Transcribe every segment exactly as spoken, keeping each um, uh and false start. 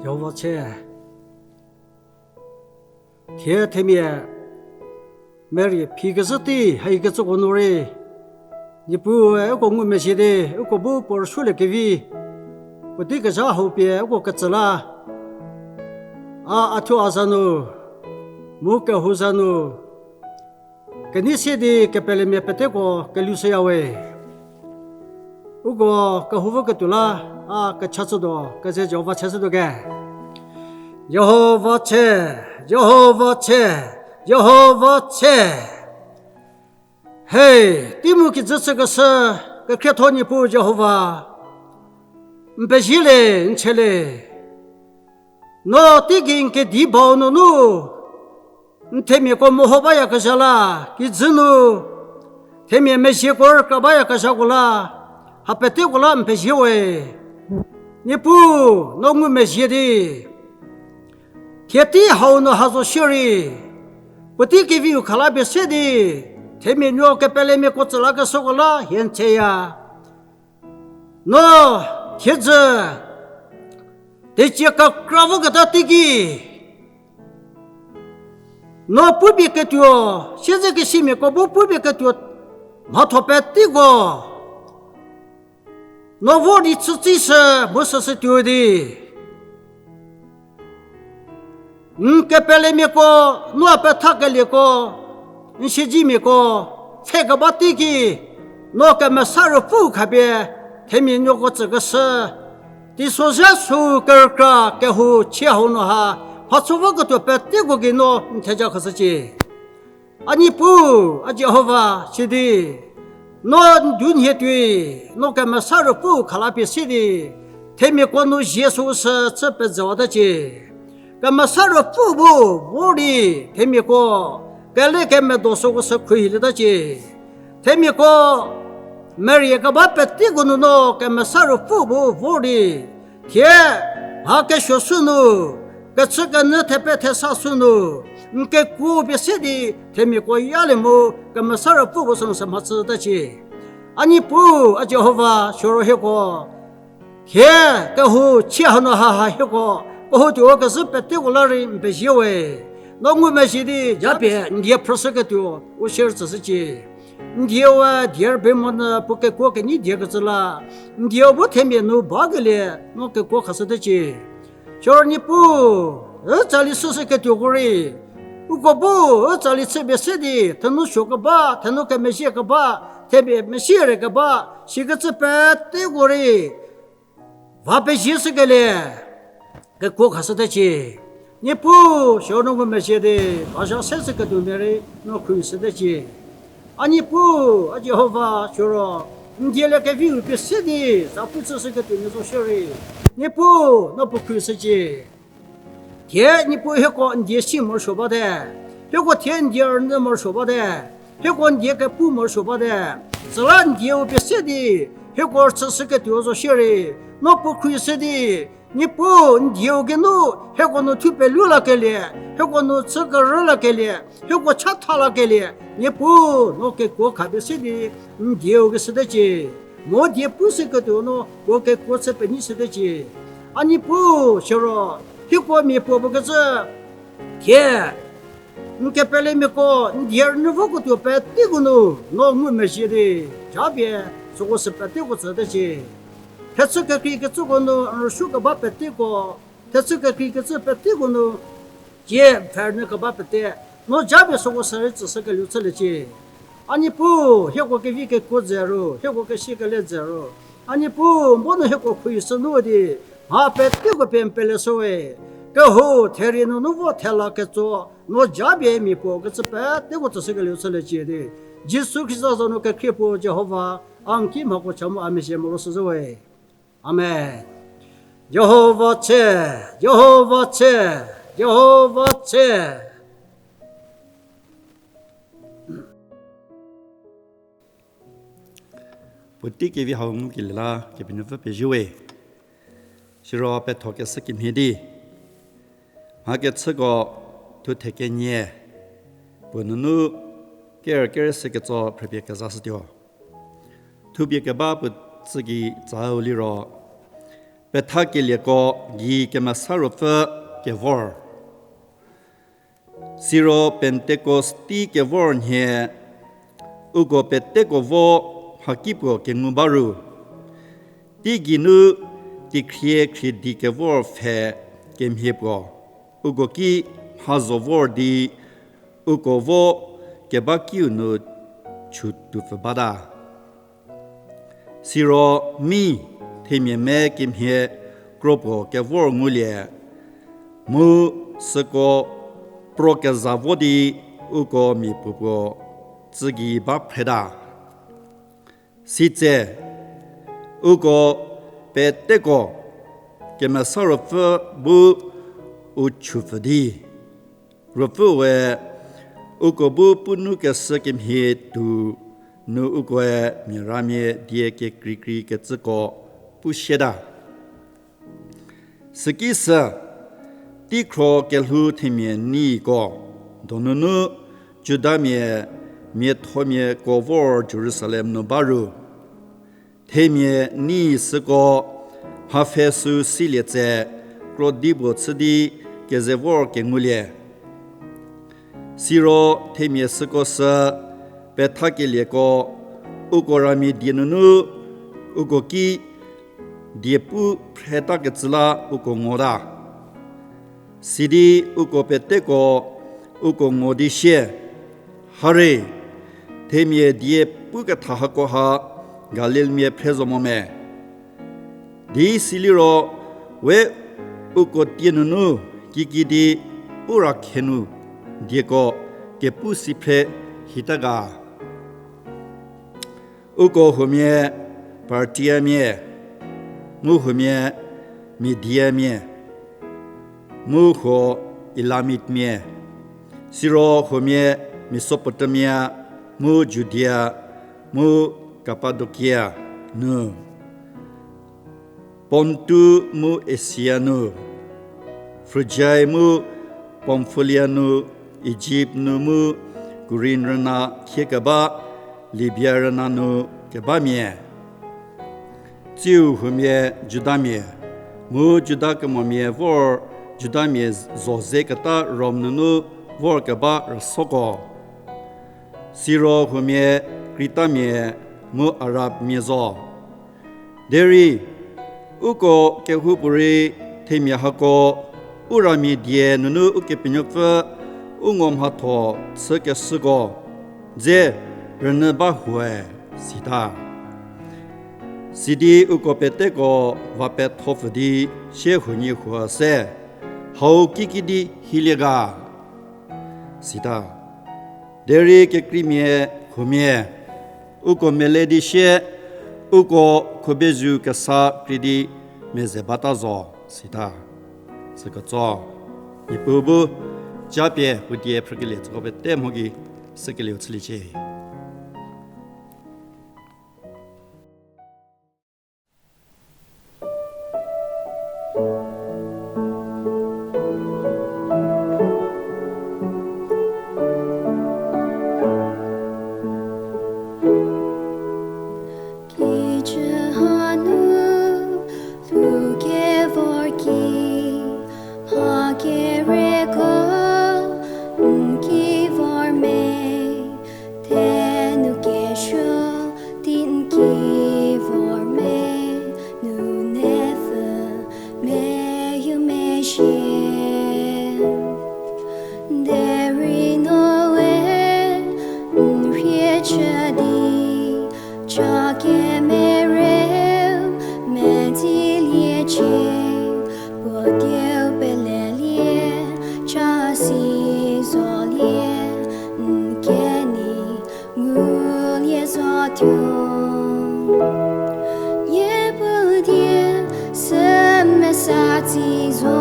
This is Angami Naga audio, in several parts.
Jihova tse. Thie themia Mary phi kezhü tei haikecüko nu rei, Niepuue uko ngumezhie di, uko bu puo rüsuolie kevi, puotei kezha hau pie uko ketsü la, a, a thuo a za nu, mu kehou za nu, kenei sie di kepelemia peteko kelushüyawe. Uko kehou voketuo la, a kecha chütuo, keze Jihova cheshütuo ke. Jihova tse, Jihova tse, Jihova tse. He, teimu kijü chükeshü, kekhrietho Niepuu Jihova, n pezie le, n che le. No teigei n kedi bau nunu, n themiako meho bayakezha la, kijü nu, themia mezhieko rükra bayakezhako la, ha peteko la n pezie we. Niepuu, no ngumezhie di, thie tei hau nu ha zo shierei, puotei keviu khalapie se di, themia nuo kepelemiako tsü lakeshüko la hie n theya. No thiedzü tecie kekra voketa teiki, no pupie ketuo, siedzekesimiako bu pupie ketuo, mhatho peteko no vor di chütsishü mu süshütuo di, n kepelemiako, no a pethakelieko, n siedzimiako pfhekeba teiki, no Kemesa Ruopfü khapie themia nuoko tsükeshü, teisozha sü kerükra kehou chie hau nu ha, mhatho voketuo peteko gei no n theja khashücie. A Niepuu, a Jihova, sidi no n du nhie tuoi, no Kemesa Ruopfü khalapie se di, themiako nu zie süu sü chü pezüwatecie. Kemesa Ruopfü bu vor di themiako kele kemedo süko sü khruohilietecie. Themiako meriekeba peteko nu no Kemesa Ruopfü bu vor di, thie mha kesuo sü nu, kechü kenyü thepe thesa sü nu, n kekuo pie se di themiako yalie mu Kemesa Ruopfü bu sünu sü mhachütecie. A Niepuu, a Jihova, siro hieko thie kehou chie hanu haha hieko kehou tuo kezhü peteko la rei n pezie we. No ngumezhie di japie n die phrüshüketuo u share tsüshücie. N dieu die rübei monyü puo kekuo kenyi diekecü la, n dieu bu themia nu bakelie no kekuo khashütecie. Siro Niepuu, ü tsali shüshüketuoko rei, uko bu ü tsali chüpie se di thenu suokeba, thenu kemezhiekeba, themia mezhie rei keba, sikecü peteko rei va pezie shükelie kekuo khashütecie. Niepuu, siro no ngumezhie di, bazha se shüketuo mia rei no khruohi shütecie. A Niepuu, a Jihova, siro n dieliekeviu pie se di zapu chüshüketuo mia zo shierei, Niepuu, no puo khruohi shücie. Thie Niepuu hieko n die si morosuo bate, hieko thie n die rünyü morosuo bate, hieko n die kepu morosuo bate, süla n dieu pie se di hieko rüchüshüketuo zo shierei, no puo khruohi shü di, Niepuu n dieu geinu hieko nu thupie lu lakelie, hieko nu chü kerü lakelie, hieko chatha lakelie, Niepuu no kekuo khapie se di n dieu keshütecie, mo die pushüketuo no puo kekuo chü penyi shütecie. A Niepuu, siro hieko mia puo puo kecü thie n kepelemiako n die rünyü voketuo peteko nu no ngumezhie di, japie süko sü peteko tsütecie. Thechü kekrei kecüko nu n rüsuokeba peteko, thechü kekrei kecü peteko nu tsie pfhe rünyükeba pete, no japie süko sü rei tsüshükelieu chüliecie. A Niepuu, hieko kevi kekuo dze ru, hieko kesikele dze ru, a Niepuu, bo nu hieko khruohi shünu di, mha peteko pie n peleshüwe. Kehou therie nunu vo thela ketso, no japie mia puo kecü peteko tsüshükelieu chüliecie di, Jisu Khrista za nu kekhrie puo Jihova, a n ki mhako cha mu a mezhie morosuo zhüwe. Amen. Jihova tse, Jihova tse, Jihova tse. Puotei kevi hau ngukelie la Kepenuopfü pezie we. Siro pethokeshü kemhie di, mha kechüko thuthe kenie puo nunu ker ker se ketso phrüpie kezashütuo. Thupie keba puo tsüki tsau liro, Pethakelieko gei Kemesa Ruopfü kevor. Siro Pentekosti kevor nhie, uko peteko vo mhakipuo kengu ba ru, teigei nu teikhrie khriedi kevor pfhe kemhie puo, uko ki mha zo vor di uko vo keba kiu nu chütuopfü bata. Siro mi themia me kemhie kropuo kevor ngulie, mu süko pro keza vo di uko mia puopuo tsügei ba phreta. Sitse, uko peteko Kemesa Ruopfü bu u chupfü di, Ruopfüe uko bu pu nu keshü kemhie tuo nu ukoe mia ramia die kekreikrei kecüko pusieta. Süki sü, teikhro kelhou themia neiko, donunu Judamia miathomiako vor Jerusalem nu ba ru, themia nei süko mhapfhe sü silie tse krodi puo chü di keze vor kengulie. Siro themia süko sü pethakelieko uko ramia die nunu uko ki die pu phretakecü la uko ngota. Sidi uko peteko uko ngo di sie, hare, themia die puketha hako ha Galilmia phre zo mo me? Di siliro we uko tie nunu kikidi u rakhe nu dieko kepu si phre hita ga? Uko huomia Partiamia, mu huomia Mediamia, mu huo Elamitmia, siro huomia Mesopotamia, mu Judia, mu Kapadokia nu, Pontu mu Asia nu, Frujai mu Pamfulia nu, Ijipt nu mu Kurin rüna khie keba Libia rüna nu kebamia. Tsiu huomia Judamia, mu Juda kemomia vor Judamia zo zeketa Rom nunu vor keba rüsoko. Siro huomia Kritamia mu Arabmia zo. Derei, uko kehoupuorei themia hako u ramia die nunu Ukepenuopfü u ngo mhatho chükeshüko dze rünyü ba huoe, sita. Sidi uko peteko va pethopfü di sie huonie huo se, hau kikidi hilie ga? Sita. Derei kekreimia huomia, uko mele di sie, uko khubezu kesa krei di meze bata zo, sita. Süketso, Niepuu bu japie puo die phrükelie tsüko pete mho gei sükelieu chüliecie. Kijü hanu lhou kevor ki, mha kereko n ki vor me, thenu kesuo di n ki vor me, nunepfü meyumezhie. Derei noe n rhie chü di, cha kemereu medziliecie, puo dieu pelelie, cha si zolie, n kenei ngulie zotuo. Niepuu die sü mesa tsi zo,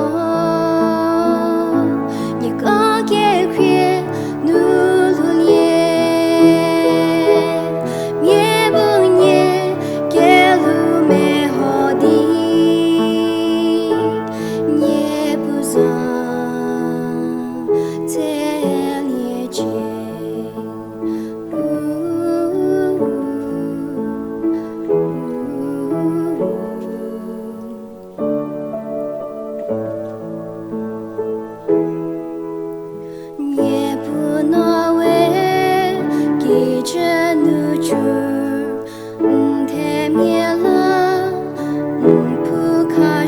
nieko kekhrie nu lhoulie, mia bu nie kelhou meho di, Niepuu za tseliecie.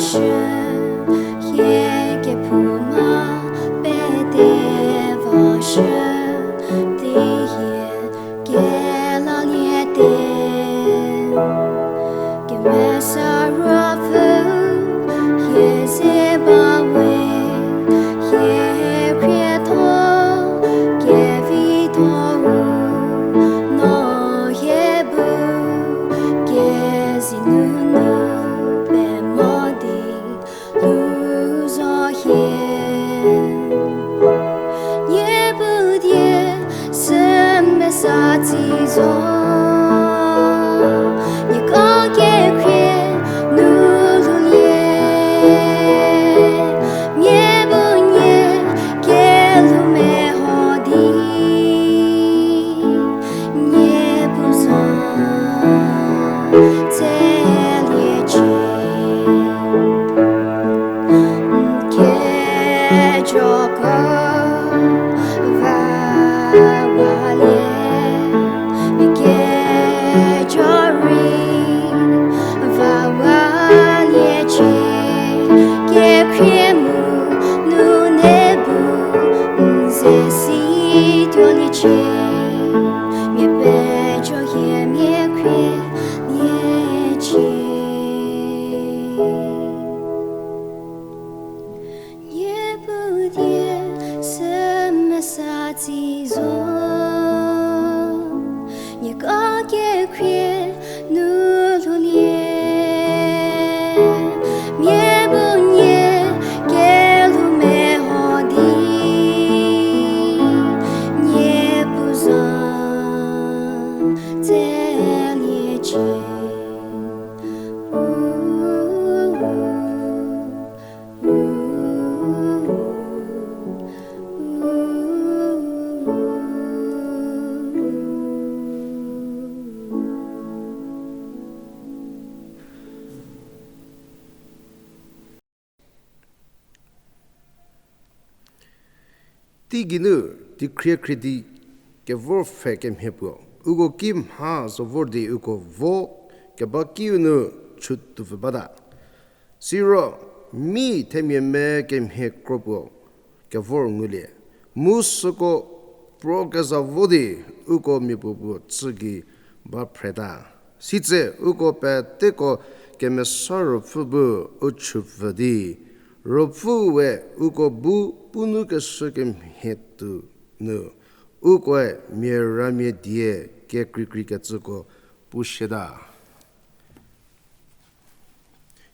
shü, hie kephouma pete vashü, di hie kelaliete. Kemesa Ruopfü, hie ze bawe, hie khrietho, kevitho-u, no hie bu, kezei nunu pe mo di lhou zo hie. Niepuu die sü mesa tsi zo. Nieko kekhrie nu lhoulie. Mia bu nie kelhou meho di. Niepuu za tseliecie. Kejoko vawalie, kejorei vawaliecie, kekhrie mu nune bu n ze si tuoliecie, mia pejo hie mia khrie liecie. Niepuu die sü mesa tsi zo. Nieko kekhrie nu lhoulie. Mia bu nie kelhou meho di. Niepuu za tseliecie. Teigei nu, teikhrie khriedi kevor pfhe kemhie puo, uko ki mha zo vor di uko vo keba kiu nu chütuopfü bata. Siro, mi themia me kemhie kro puo kevor ngulie. Mu süko pro keza vo di uko miapuo puo tsü gei ba phreta. Sitse uko peteko Kemesa Ruopfü bu u chüpfü di, Ruopfü we uko bu pu nu keshü kemhie tuo nu, ukoe mia ramia die kekreikrei kecüko pushüta.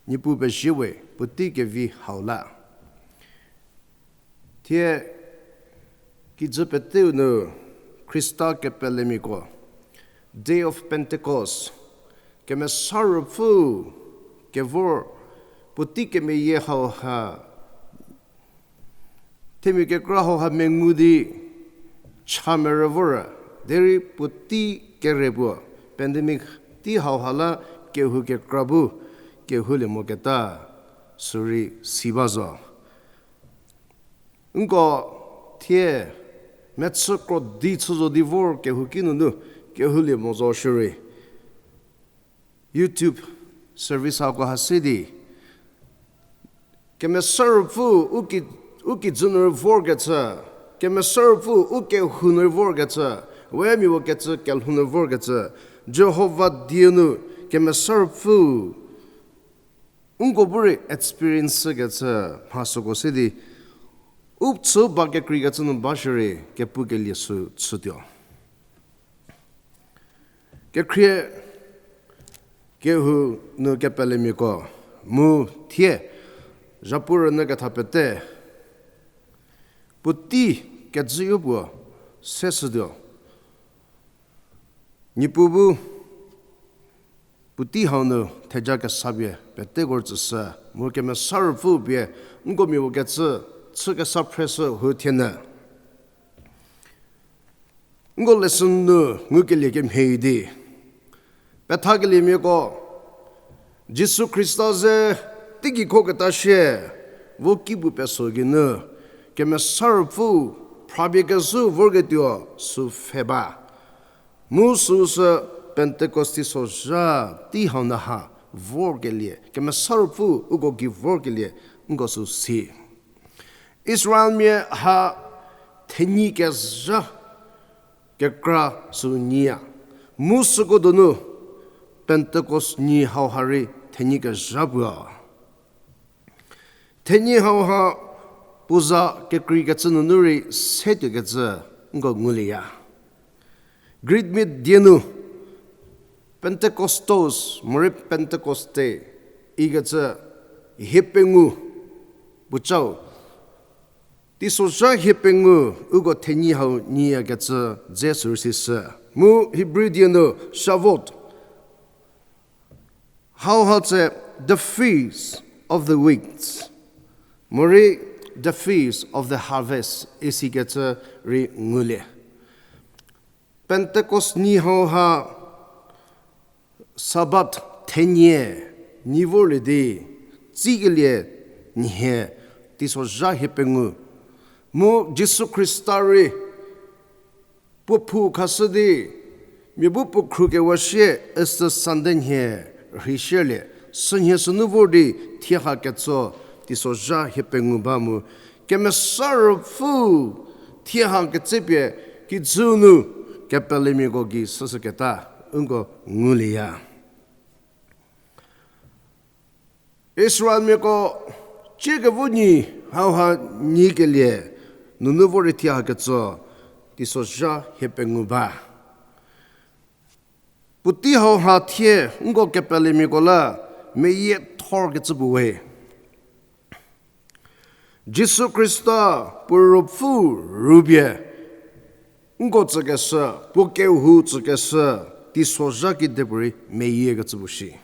Niepuu pezie we, puotei kevi hau la. Thie kijü peteu nu Khrista kepelemiako, Day of Pentecost, Kemesa Ruopfü kevor puotei kemeyie hauha, themia kekra hauha mengu di cha merü vor, derei puotei kere puo, pandemic tei hauha la kehou kekra bu kehoulie moketa, sürei si ba zo. Nko thie mechü kro di chü zo di vor kehouki nunu kehoulie mo zo shierei, YouTube service hako ha se di, Kemesa Ruopfü u ki, u kijü nu rei vorkecü, Kemesa Ruopfü u kehou nu rei vorkecü, we mia puo kecü kelhou nu vorkecü, Jihova die nu Kemesa Ruopfü nko bu rei experience kecü mha süko se di, u chü ba kekreikecü nu ba shierei kepukelie sü chütuo. Kekhrie kehou nu kepelemiako, mu thie zhapu rünyü ketha pete, puotei kejüyo puo se shütuo. Niepuu bu puotei hau nu theja kesa pie peteko rei tsüshü, mu Kemesa Ruopfü pie nko mia puo kecü chü kesa phreshü hu thienyü. Nko lesson nu ngukelie kemhie di, pethakeliemiako, Jisu Khrista ze teigei khoketa shie, vo kipu peso geinu, Kemesa Ruopfü phrapie kezhü vorketuo sü pfhe ba. Mu süu sü Pentecost tei sozha tei hau nu ha vorkelie, Kemesa Ruopfü uko gei vorkelie, nko sü si. Israelmia ha thenyi kezha kekra sü nyiya. Mu süko donu Pentecost nyi hauha rei thenyi kezha puo. Thenyi hauha puo za kekreikecü nunu rei setuokecü nko ngulieya. Greek mia die nu Pentecostos morei Pentecoste ikecü hiepengou puocau. Teisozha hiepengou uko thenyi hau nyiyakecü dze sürei sishü. Mu Hebrew die nu Shavuot. Hauha tse the feast of the weeks, morei the feast of the harvest isikecü rei ngulie. Pentecost nyi hauha Sabbath thenie nyi vorlie di, tsikelie nhie teisozha hiepengou. Mu Jisu Khrista rei puo phou khashü di, mia bu puo khrukewa shie Easter Sunday nhie rheishülie, sünhie sünu vor di thie ha ketso teisozha hiepengou ba mu, Kemesa Ruopfü thie ha ketsepie kijü nu kepelemiako gei süshüketa nko ngulieya. Israelmiako ciekevo nyi hauha nyikelie nunu vor di thie ha ketso teisozha hiepengou ba. Puotei hauha thie nko kepelemiako la meyie thorkecü puo we. Jisu Khrista puo ruopfü rupie nko tsükeshü, puo kehou tsükeshü, teisozha kidepuorei meyiekecü puo shi.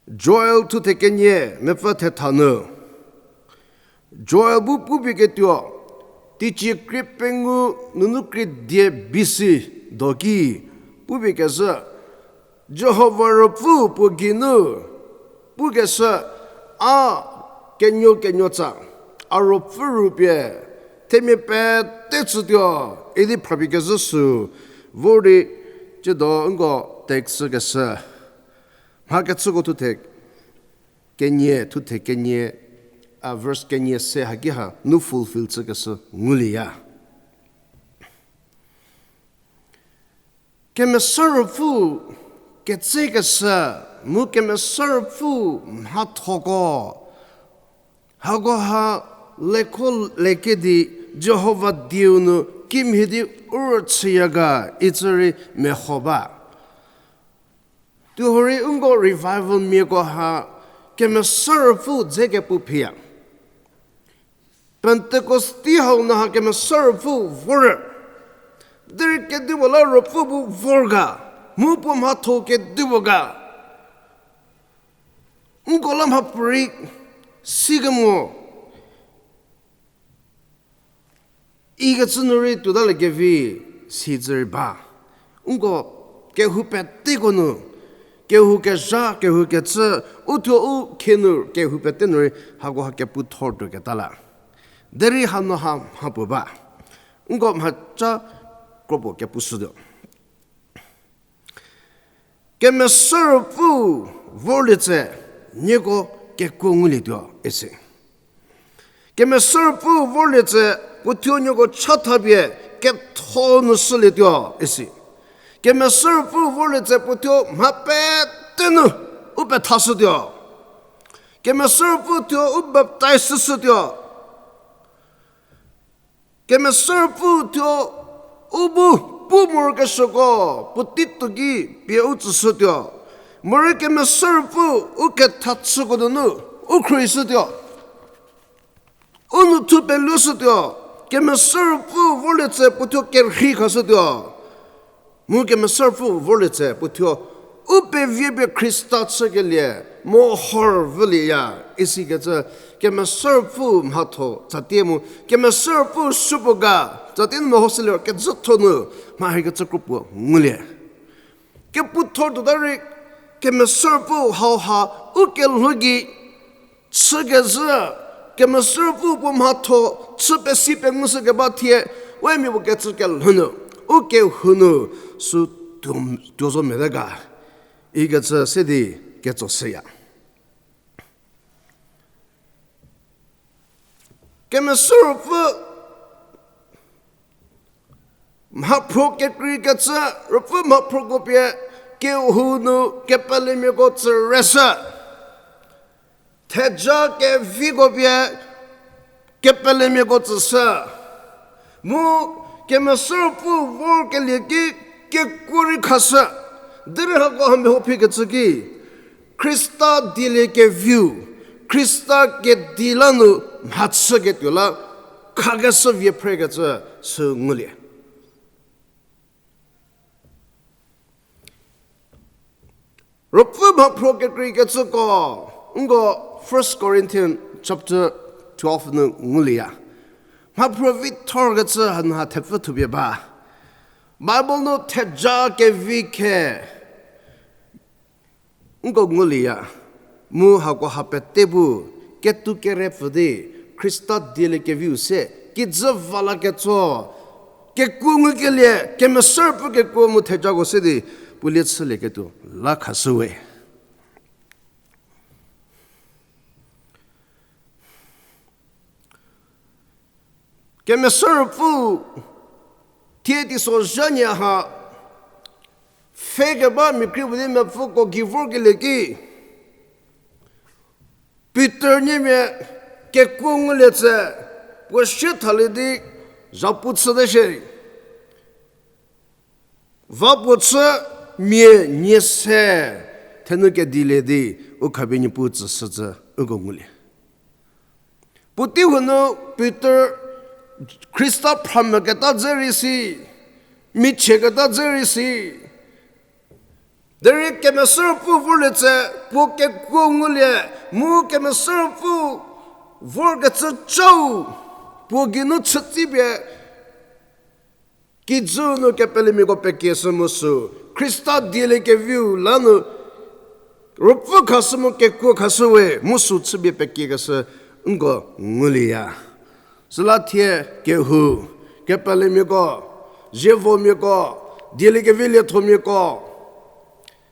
Joel thuthe kenie mepfü thetha nu Joel bu pupie ketuo, teicie krie pengou nunu krie die B C doki pupie kezhü, Jihova ruopfü puo geinu pukeshü, a kenuo kenuotsa, a ruopfü rupie themia pete tsütuo, idi phrapie kezhü sü vor di, tsiedo nko text keshü. Mhakechüko thuthe kenie, thuthe kenie, a verse kenie se haki ha nu fulfill chükeshü ngulieya. Kemesa ruopfü ketsekeshü, mu Kemesa ruopfü mhathoko, hakoha lekho leke di Jihova dieu nu kimhie di u rüchüya ga icü rei meho ba. Tuhorei nko revival miako ha Kemesa ruopfü dze kepu phiya. Pentecost tei hau nu ha Kemesa ruopfü vor. Derei kedipuo la ruopfü bu vor ga, mu puo mhatho kedipuo ga. Nko la mhapuorei sikemo ikecü nu rei tuotalie kevi si dzü rei ba. Nko kehou peteko nu, kehou kezha, kehou kecü, uthuo u khie nu kehou pete nu rei hakoha kepu thor tuoketa la. Derei hanu ha mhapuo ba. Nko mhaca kropuo kepushütuo. Kemesa ruopfü vorlie tse nieko kekuo ngulietuo isi. Kemesa ruopfü vorlie tse puothuo nieko chathapie ketho nu shülietuo isi. Kemesa ruopfü vorlie tse puothuo mha pete nu u pethashütuo. Kemesa ruopfü thuo u baptize shütuo. Kemesa ruopfü thuo u bu pu morokesuoko puotei tuo ki pie u tsüshütuo. Morei Kemesa ruopfü u ketha chüko donu u khruohishütuo. U nu thu pelushütuo. Kemesa ruopfü vorlie tse puothuo kerhei khashütuo. Mu Kemesa ruopfü vorlie tse puothuo u peviepie Khrista chükelie mohor vülieya isikecü Kemesa ruopfü mhatho tsatie mu Kemesa ruopfü supuo ga tsatie nu mehoshülie kejütho nu mha hikecü kropuo ngulie. Kepu thor tuota rei Kemesa ruopfü hauha u kelhou gei chükezhü, Kemesa ruopfü puo mhatho chü pesi pengushükeba thie, we mia puo kecü kelhou nu, u kehou nu, sü tuo, tuo zo mete ga ikecü se di ketso shüya. Kemesa Ruopfü mhaphro kekreikecü, Ruopfü mhaphroko pie kehou nu kepelemiako tsü reshü. Theja keviko pie kepelemiako tsüshü. Mu Kemesa Ruopfü vorkelie ki kekuo rei khashü. Derei hako ha meho phikecü ki, Khrista dieliekeviu, Khrista kedi la nu mhachüketuo la khakeshü vie phrekecü sü ngulie. Ruopfü mhaphro kekreikecüko, nko First Corinthians chapter twelve nu ngulieya. Mhaphro vi thorkecü hanu ha thepfü thupie ba. Bible nu theja kevi khe nko ngulieya. Mu hako ha pete bu ketou kerepfü di Khrista dieliekeviu se kijü va lakecü kekuo ngukelie, Kemesa Ruopfü kekuo mu thejako se di pulie chülieketuo la khashüwe. Kemesa Ruopfü thie teisozha nhie ha pfhe keba mia krie puo di mepfüko gei vorkelie ki, Pitor niemia kekuo ngulie tse, puo sie thalie di zhapu chüte shie. Va puo chü mia nie se thenu kedilie di u khapie Niepuu tsüshücü uko ngulie. Puotei huo nu Pitor Khrista phrameketa dze rei si, michieketa dze rei si. Derei Kemesa Ruopfü vorlie tse puo kekuo ngulie, mu Kemesa Ruopfü vorkecü chau puo geinu chütsipie kijü nu kepelemiako pekieshü mu sü Khrista dieliekeviu la nu Ruopfü khashü mu kekuo khashüwe mu sü chüpie pekiekeshü nko ngulieya. Süla thie kehou, kepelemiako, zievomiako, dieliekevi liethomiako,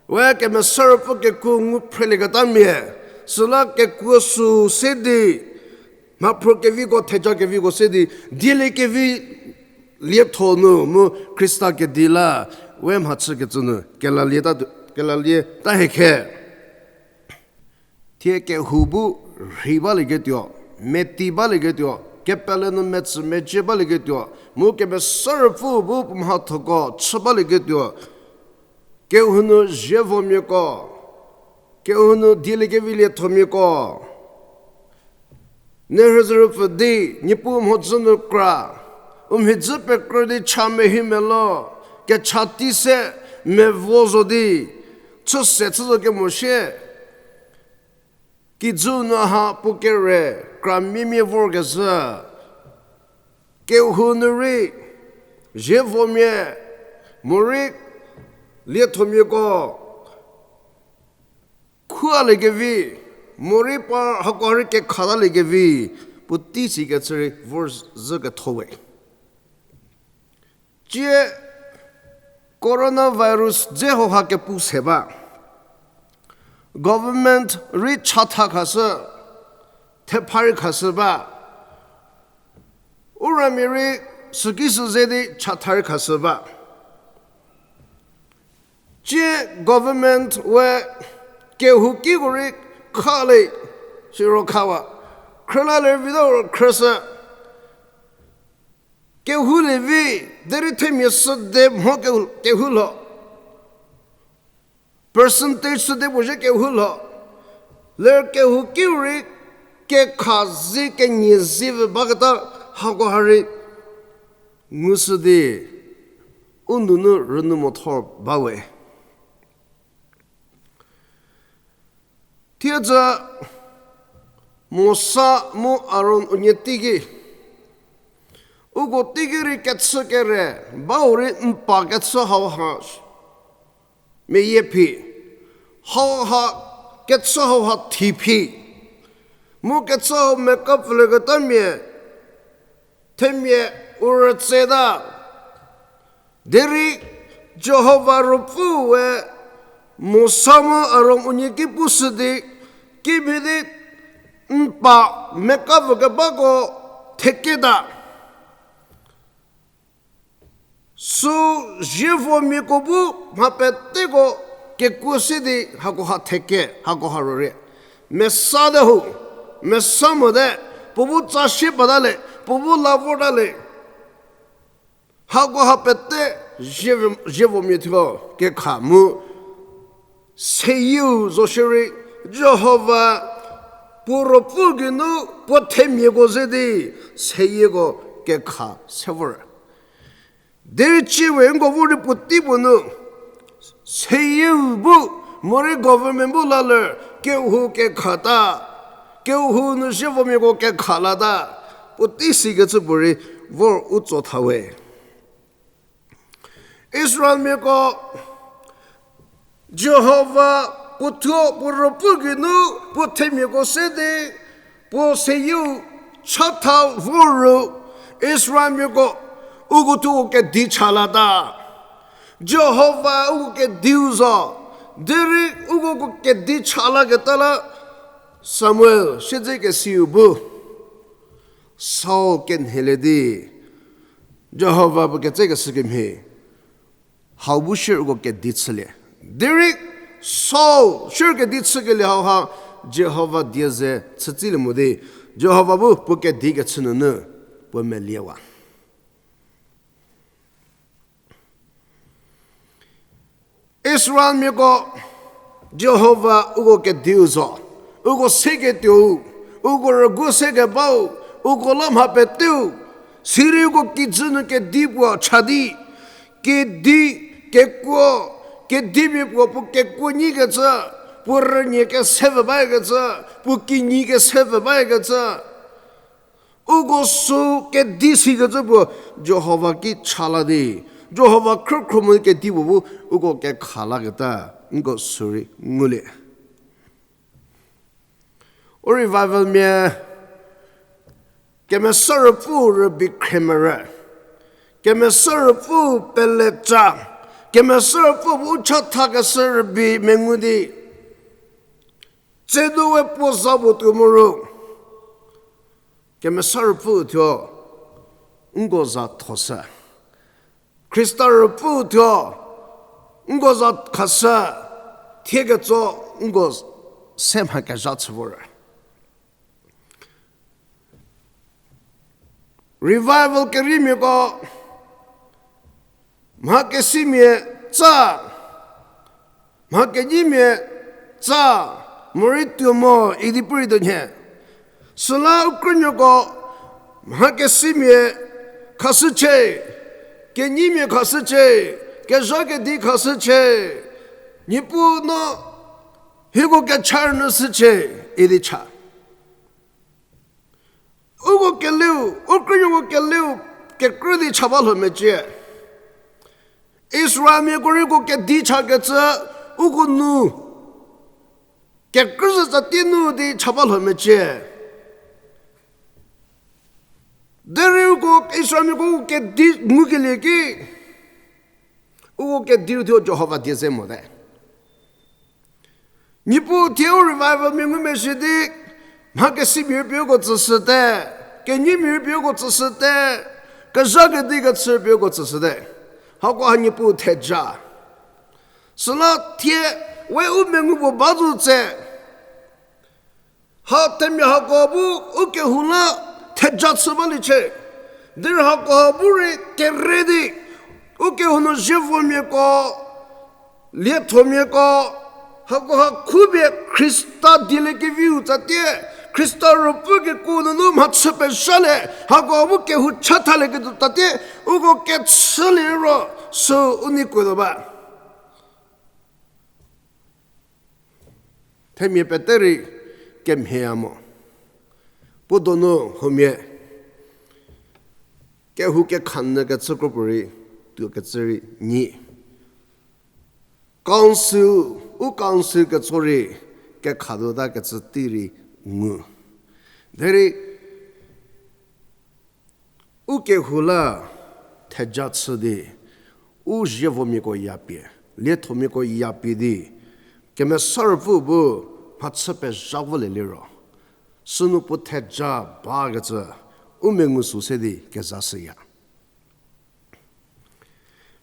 we Kemesa Ruopfü kekuo ngu phrelieketamia, süla kekuo sü se di, mhaphro keviko, theja keviko se di, dieliekevi lietho nu mu Khrista kedi la we mhachükecü nu kelalie ta, kelalie ta hie khe. Thie kehou bu rhei balieketuo, meti balieketuo, kepele nu metsü mecie balieketuo, mu Kemesa Ruopfü bu mhathoko chü balieketuo, kehou nu zievomiako, kehou nu dieliekevi liethomiako, Nerhüzhü rüpfü di, Niepuu mhodzü nu kra, u mhidzü pekrü di cha mehi melo, kecha tei se mevo zo di, chüse chü zo kemo shie. Kijü nu ha puo kere, kra miemie vorkezhü. Kehou nu rei, zievomia, morei liethomiako, khualiekevi, morei par hako rei kekhatalie kevi, puotei sikecü rei vorzhü ketho we. Tie coronavirus dze hauha kepu se ba. Government rei chatha khashü, thepha rei khashü ba. U ramia rei süki sü ze di chatha rei khashü ba. Tie government we kehou kiko rei khalie, siro khawa. Khrülalie vi ta ro khrüshü. Kehoulie vi, derei themia süde mho kehou, kehou lho. Percentage süde puo zhie kehou lho. Ler kehou kiu rei kekha zi kenyie zi vü baketa hako ha rei ngushü di u nunu rünu mothor ba we. Thiedzü Mosa mu Aron unie teiki, uko teiki rei kechü kere, bau rei n pa kechü hauha meyie phi, hauha kechü hauha thi phi, mu kechü hau meka pfülieketamia, themia u rütseta, derei Jihova Ruopfüe Mosa mu Aron unie ki pushü di, kimhie di n pa mekavükebako theketa. Sü zievomiako bu mha peteko kekuo se di hakoha theke, hakoha rürie. Mesate ho, mesa mote, puo bu tsa sie pata le, puo bu la vorta le. Hakoha pete zie, zievomia thuo kekha mu seyieu zo shierei, Jihova puo ruopfü geinu puo themiako ze di seyieko kekha se vor. Derei ciewe nko vor di puotei puo nu, seyieu bu, morei government bu la ler, kehou kekhata, kehou nu zievomiako kekha lata, puotei sikecü puorei vor u tso thawe. Israelmiako Jihova puo thuo puo ruopfü geinu puo themiako se di, puo seyieu chatha vor ru, Israelmiako uko thuo kedi cha lata. Jihova uko kediu zo, derei uko kedi cha laketa la Samuel siedzekesiu bu Saul kenhelie di, Jihova puo ketsekeshü kemhie, hau bu shie uko kedi chülie. Derei Saul shie kedi chükelie hauha, Jihova die ze chütsilie mo di, Jihova bu puo kedi kechü nunu puo meliewa. Israelmiako Jihova uko kediu zo, uko seketuou, uko rügu sekebau, uko la mha peteu, sirei uko kijü nu kedi puo cha di, kedi, kekuo, kedimia puo puo kekuo nyikecü, puo rünie kese pfü bakecü, puo kinyi kese pfü bakecü, uko sü kedi sikecü puo Jihova ki cha la di, Jihova khrükhro mu kedi puo bu uko kekha laketa nko sürei ngulie. U revivalmia Kemesa Ruopfü rübei khremerü, Kemesa Ruopfü peleca, Kemesa Ruopfü bu u chathakeshü rübei mengu di, tsiedo we puo za puo tuo mo ru, Kemesa Ruopfü thuo nko za thoshü. Khrista Ruopfü thuo nko za khashü, thie ketso nko se mha kezha chü vor. Revival keriemiako mha kesimia tsa, mha kenyimia tsa, morei tuo mo idi pu rei tuo nhie. Süla u krünuoko mha kesimia khashücie, kenyimia khashücie, kezha kedi khashücie, Niepuu no hieko kecha rünyü shücie idi cha. Uko keliu, u krünuoko keliu, kekrü di cha ba lho mecie. Israelmiako rei uko kedi chakecü, uko nu, kekrü zü tsatie nu di cha ba lho mecie. Derei uko Israelmiako uko kedi ngukelie ki, uko kediu thuo Jihova die ze mote. Niepuu thie u revivalmia ngumezhie di, mha kesimia rei pie uko tsüshüte, kenyimia rei pie uko tsüshüte, kezha kedi kechü pie uko tsüshüte. Hakoha Niepuu theja. Süla thie we u mengu puo ba zo tse, ha themia hako bu u kehou la theja chü baliecie. Derei hakoha bu rei kere di, u kehou nu zievomiako, liethomiako, hakoha khubie Khrista dieliekeviu tsatie, Khrista Ruopfü kekuo nunu mhachü pezhalie, hakoha bu kehou chathalieketuo tsatie, uko kechülie ro, sü u nei kuotuo ba. Themia pete rei kemhieya mo. Puo donu huomia kehou kekhanü kecü kropuo rei tuokecü rei nyi. Council, u council ketso rei kekhatuota kecü tei rei ngu. Derei u kehou la theja chü di, u zievomiako yapie, liethomiako yapie di, Kemesa Ruopfü bu mhachü pezha volie liro, sünu puo theja bakecü u mengu sü se di kezashüya.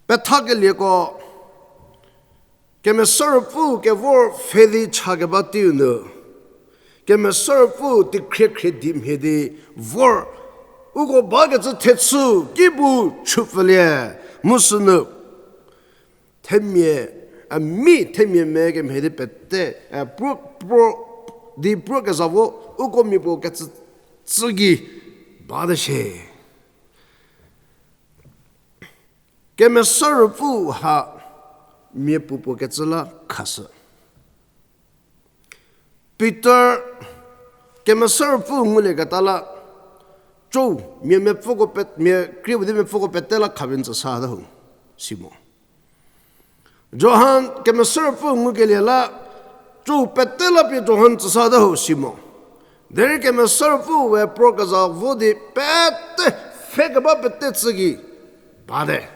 Pethakelieko, Kemesa Ruopfü kevor pfhe di chakeba teiu nu, Kemesa Ruopfü tikhriekhriedo mhie di vor, uko bakecü thechü ki bu chüpfülie, mu sünu themia, a mi themia me kemhie di pete, a, pro, pro, di pro kezha vo, uko mia puo kecü tsü gei bate shie. Kemesa Ruopfü ha mia puo puo kecü la khashü. Pitor Kemesa Ruopfü ngulieketa la, co, mia mepfüko pe-, mia krie puo di mepfüko pete la khaven tsü sata ho, si mo. Johan Kemesa Ruopfü ngukelie la, co pete la pie Johan tsü sata ho, si mo. Derei Kemesa Ruopfü we pro kezha vo di pete, pfhe keba pete tsü gei bate.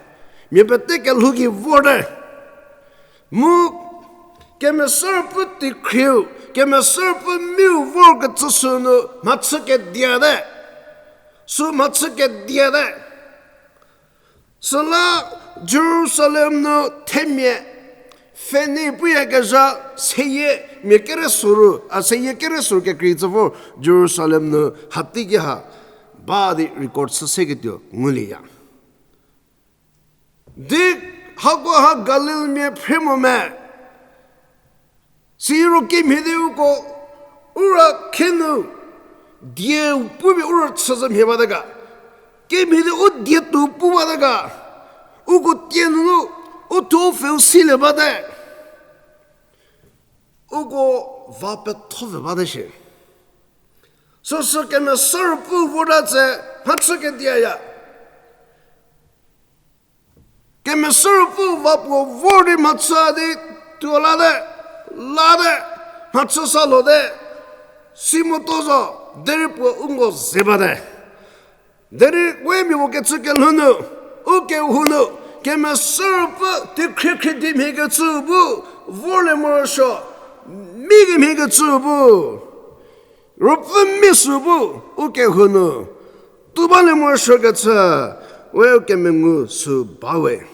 Mia pete kelhou gei vorte. Mu Kemesa Ruopfü tikhrieu, Kemesa Ruopfü miu vorkecü sünu mhachü kediate. Sü mhachü kediate. Süla Jerusalem nu themia pfhenei puyakezha seyie mia kere soru, a seyie kere soru kekrei tsü vor Jerusalem nu hatei ki ha ba di record chü seketuo ngulieya. Di hako ha Galilmia phre mo me. Siro kimhie di uko u ra khenu die pupie u ra chüzhü mhie bate ga. Kimhie di u die tuo pu bate ga. Uko tie nunu u thuo pfheu silie bate. Uko va petho pfhe bate shie. Süsü Kemesa Ruopfü vorta tse mhachü kediaya. Kemesa Ruopfü va puo vor di mhachü di tuo late, late, mhachü sa lote, si motuo zo, derei puo u ngo ze bate. Derei we mia puo kecü kelhou nu, u kehou nu, Kemesa Ruopfü tikhriekhriedo mhie kecü bu, vorlie morosuo, mi kemhie kecü bu, Ruopfü mi sü bu, u kehou nu, tuo balie morosuo kecü, we u kemengu sü bawe.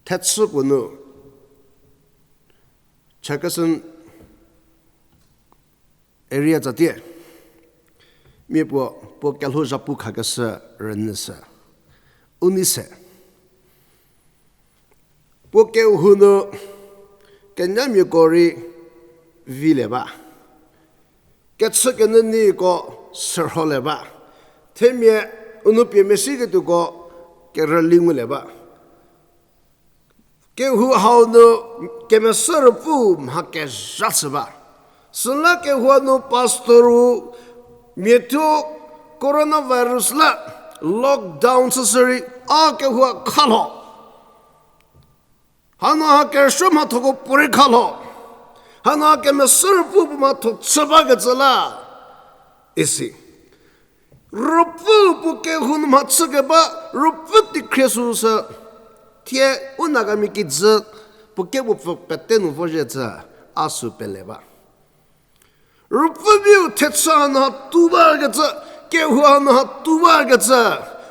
Thechü puo nu, Chakhesang area tsatie, mia puo, puo kelhou zhapu khakeshü rünyüshü, u nei se. Puo kehou nu kenyamiako rei vilie ba. Kechü kenyü niko sürholie ba. Themia u nou pie mesiketuoko kerüli ngulie ba. Kehou hau nu Kemesa Ruopfü mha kezha chü ba. Süla kehou nu pastor-u mia thuo coronavirus la lockdown chüshü rei a kehou khalho. Hanu ha kerüsuo mhathoko puorei khalho. Hanu ha Kemesa Ruopfü puo mhatho chü bakecü la isi. Ruopfü puo kehou nu mhachü keba, Ruopfü tikhrie süsü, thie u Nagamia kijü, puo kepuo pfü pete nu vozhie cü, a sü pele ba. Ruopfümiau thechü hanu ha tuo bakecü, kehou hanu ha tuo bakecü,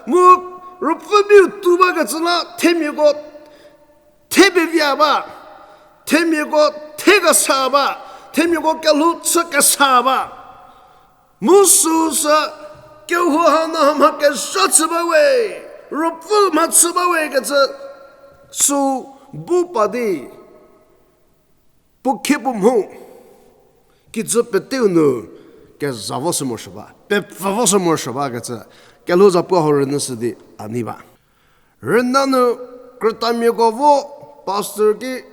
mu Ruopfümiau tuo bakecü la themiako the pevia ba, themiako the kesa ba, themiako kelhou chü kesa ba. Mu süsü kehou hanu ha mha kezha chü bawe, Ruopfü mhachü bawe kecü sü bu pa di puo khie puo mho, kijü peteu nu keza vo sü morosuo ba, pepfü vo sü morosuo ba kecü, kelhou zapu hau rünyüshü di a nei ba. Rüna nu krütamiako vo pastor ki,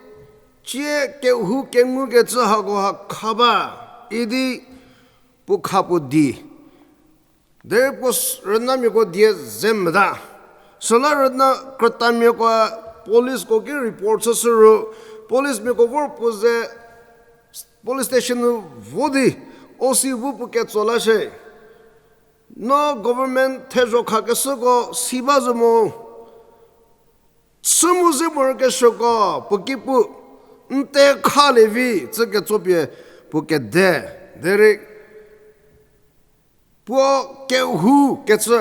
cie kehou kengukecü hako ha kha ba, idi puo kha puo di. Derei puo s-, rünamiako die ze mota. Süla rüna krütamiakoe policeko ki report chüshü ro, policemiako vor puo ze police station nu vo di, O C bu puo ketso la shie. No government thezho khakeshüko si ba zo mo, chü mu ze morokesuoko puo ki pu, n te khalie vi cü ketsopie puo kede, derei puo kehou kecü,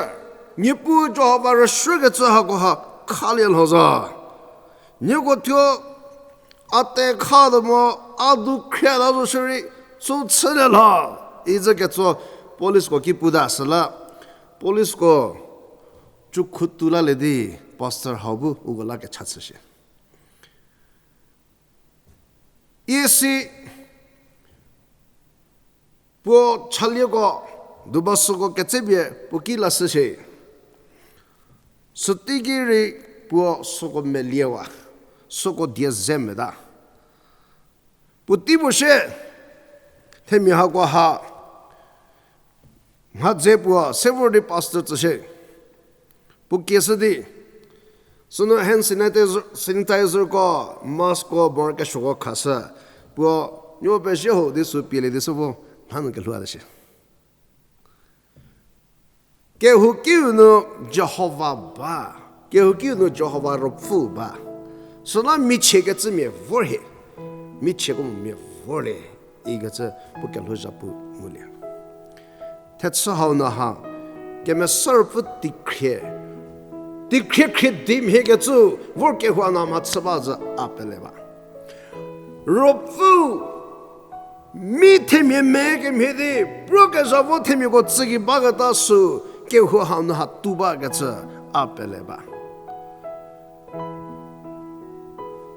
Niepuu Jihova rüshükecü hakoha khalie lho zo. Nieko thuo a te kha tuo mo, a du khrieta zo shierei, sü chülie lho, icü ketso policeko ki puta süla, policeko cükhu tu lalie di pastor hau bu uko la kecha chüshie. Isi puo chalieko, dubasüko ketsepie puo ki lashüshie. Süteiki rei puo süko meliewa, süko die ze meta. Puotei puo shie, themia hako ha, mhadze puo se vor di pastor tsüshie. Puo kieshü di, sünu hand sanitizer, sanitizerko, maskko, morokesuoko khashü. Puo, nuo pezie ho di sü pielie di sü vo, mhanu kelhou a di shie. Kehoukiu nu Jihova ba, kehoukiu nu Jihova Ruopfü ba. Süla michiekecümia vor hie, michieko mia vorlie, ikecü puo kelhouzha pu ngulie. Thechü hau nu ha, Kemesa Ruopfü teikhrie, teikhrie khrie di mhiekecü vor kehou a nu mhachü ba zü a pele ba. Ruopfü mi themia me kemhie di, prukezha vo themiako tsügei baketa sü kehou hau nu ha tu bakecü a pele ba.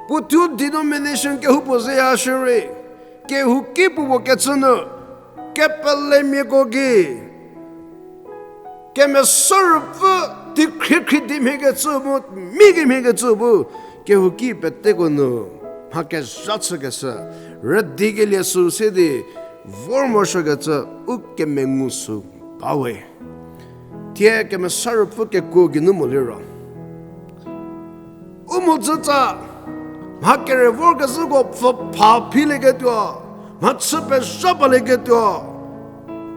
Puo thuo denomination kehoupuo zeya shierei, kehouki puo puo kecü nu, kepelemiako gei, Kemesa Ruopfü teikhrie khrie di mhiekecü mu, mi kemhiekecü bu, kehouki peteko nu mha kezha chükeshü, rüdikelie sü se di vor morosuokecü u kemengu sü bawe. Thie Kemesa Ruopfü kekuo geinu moliro, u mhodzütsa, mha kere vorkezhüko pfü pha philieketuo, mhachü pezha balieketuo,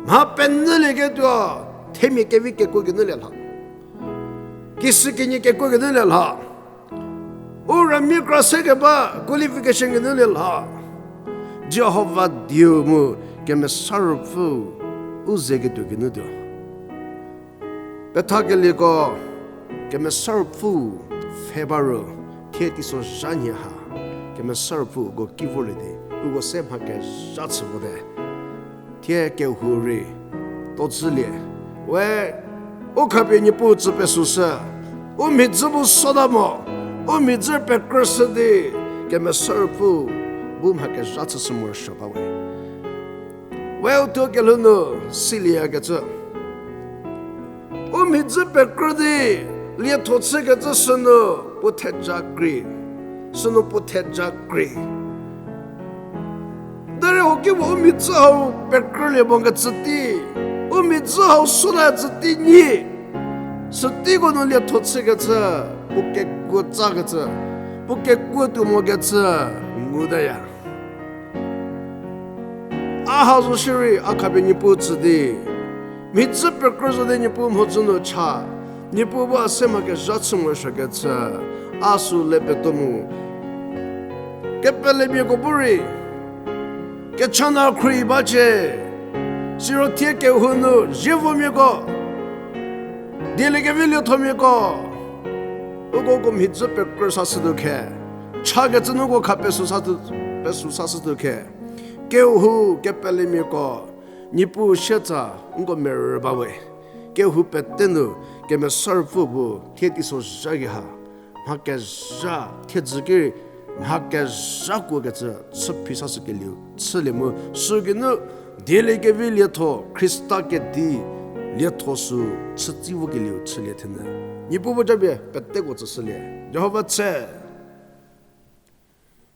mha penyülieketuo, themia kevi kekuo geinu lie lha, kishükinyi kekuo geinu lie lha, u rümi kra se keba qualification geinu lie lha. Jihova dieu mu Kemesa Ruopfü u zeketuo geinu tuo. Pethakelieko, Kemesa Ruopfü pfhe ba ro, thie teisozha nhie ha, Kemesa Ruopfü uko ki vorlie di, uko se mha kezha chü vote. Thie kehou rei tuo chülie, we, u khapie Niepuu tsü pesüshü, u mhidzü bu sota mo, u mhidzü pekrüshü di, Kemesa Ruopfü bu mha kezha chüshü morosuo bawe. We u tuo kelhou nu silieyakecü, u mhidzü pekrü di lietho chükecü sünu puo theja krei, sünu puo theja krei. Derei hokipuo u mhidzü hau pekrülie mokecü tei, u mhidzü hau sota cü tei nyi, süteiko nu lietho chükecü, puo kekuo tsakecü, puo kekuo tuo mokecü ngutaya. A ha zo shierei a khapie Niepuu tsü di, mhidzü pekrü zo di Niepuu mhodzü nu cha, Niepuu bu a se mha kezha chü morosuokecü, a sü le petuo mu. Kepelemiako bu rei, kechana khruohi bacie, siro thie kehou nu zievomiako, dieliekevi liethomiako, uko uko mhidzü pekrü sashütuo khe, chakecü nu uko kha pesü sashütuo khe, kehou kepelemiako, Niepuu sietsa nko merü bawe, kehou pete nu Kemesa Ruopfü bu thie teisozha ki ha, mha kezha thiedzü ki rei, mha kezha kuokecü chü phi sashükelieu chülie mu, sügeinu dieliekevi lietho, Khrista kedi lietho sü chütsi vokelieu chülie thenyü. Niepuu bu japie peteko tsüshülie. Jihova tse.